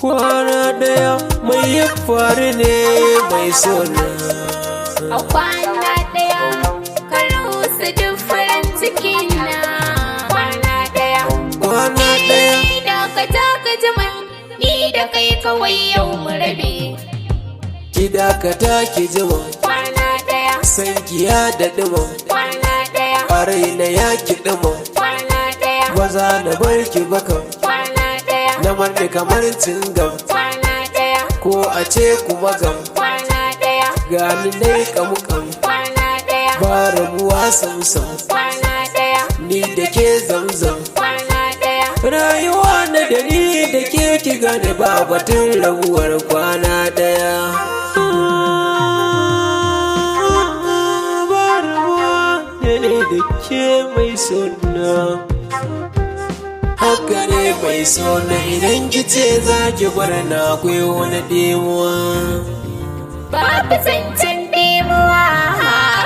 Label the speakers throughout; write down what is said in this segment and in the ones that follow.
Speaker 1: Kwana ɗaya mai ya faru ne mai sona?
Speaker 2: A kwana ɗaya ka rusa duk farin ciki na. Kwana ɗaya.
Speaker 1: Kwana ɗaya.
Speaker 2: Ni dakata ka ji, ni da kai kawai yau mu rabe.
Speaker 1: Ki dakata ki jima.
Speaker 2: Kwana ɗaya.
Speaker 1: San ki ya daɗi man.
Speaker 2: Kwana ɗaya.
Speaker 1: A raina ya kiɗi man.
Speaker 2: Kwana ɗaya.
Speaker 1: Ba za na bar ki ba kam.
Speaker 2: Kwana ɗaya.
Speaker 1: Na marɗe kamar cingam.
Speaker 2: Kwana ɗaya.
Speaker 1: Ko a ce kuma gam.
Speaker 2: Kwana ɗaya.
Speaker 1: Gani nai kamukam.
Speaker 2: Kwana ɗaya.
Speaker 1: Ba rabuwa samsam.
Speaker 2: Kwana ɗaya.
Speaker 1: Ni da ke zamzam.
Speaker 2: Kwana ɗaya.
Speaker 1: Rayuwa na da ni da ke, ki gane ba batun rabuwar kwana ɗaya. Ba rabuwa da ni da ke mai suna. Haka ne mai suna, idan ki ce za ki bar na, akwai wani ɗimuwa.
Speaker 2: Babu zancen ɗimuwa,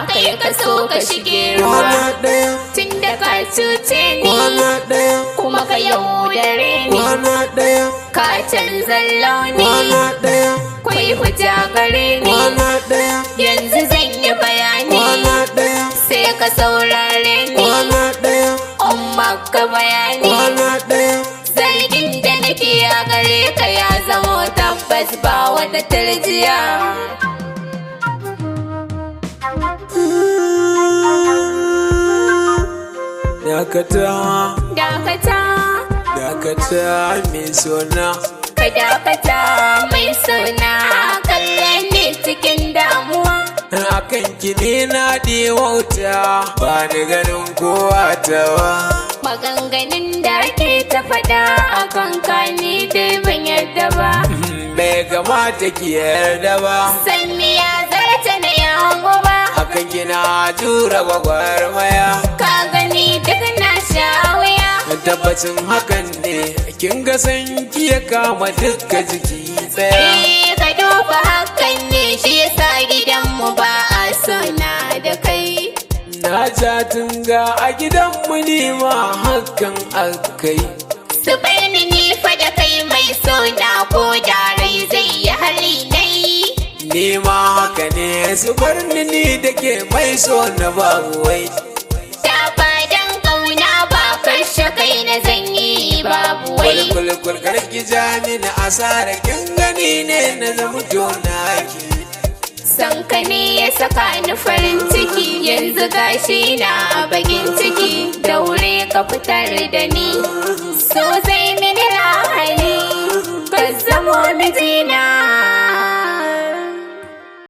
Speaker 2: kai ka so ka shige ruwa.
Speaker 1: Kwana ɗaya.
Speaker 2: Tun da ka cuce ni.
Speaker 1: Kwana ɗaya.
Speaker 2: Kuma ka yaudare ni.
Speaker 1: Kwana ɗaya.
Speaker 2: Ka canza launi.
Speaker 1: Kwana ɗaya.
Speaker 2: Kwai hujja gare ni.
Speaker 1: Kwana ɗaya.
Speaker 2: Yanzu zan yi bayani.
Speaker 1: Kwana ɗaya.
Speaker 2: Sai ka saurare ni.
Speaker 1: Kwana ɗaya.
Speaker 2: Umma ka bayani.
Speaker 1: Kwana ɗaya.
Speaker 2: Zargin da nake a gare ka ya zamo tabbas, ba wata tarjiya.
Speaker 1: Dakata.
Speaker 2: Dakata.
Speaker 1: Dakata mai sona.
Speaker 2: Ka dakata mai suna, kalle ni cikin damuwa.
Speaker 1: Akan ki ne na wauta, ba ni ganin kowa tawa.
Speaker 2: Maganganun da ake ta faɗa a kan ka, ni dai ban yarda ba.
Speaker 1: Bai kamata ki yarda ba.
Speaker 2: Sanni ya zarta na yango ba.
Speaker 1: Akan kina jura gwagwarmaya.
Speaker 2: Ka gani duk na sha wuya.
Speaker 1: Tabbacin hakan ne, kin ga san ki ya kama dukka jiki tsaya.
Speaker 2: Eh, ka duba hakan ne shi yasa gidanmu ba a sona da kai.
Speaker 1: Na ja tunga a gidanmu, ni ma hakan akai.
Speaker 2: Su bar ni ni fa da kai mai sona, ko da rai zai yi hali nai.
Speaker 1: Ni ma haka ne, su bar ni ni da ke mai so na, babu wai.
Speaker 2: Da ba dan kauna ba, kashe kai na zan yi, babu wai.
Speaker 1: Kulkulkul karki ja mini asara, kin gani ne na zama tonaki.
Speaker 2: Son ka ne ya saka ni farin ciki, yanzu gashi na bakin ciki, daure ka fitar da ni. So zai mini lahani, ka zamo mijina.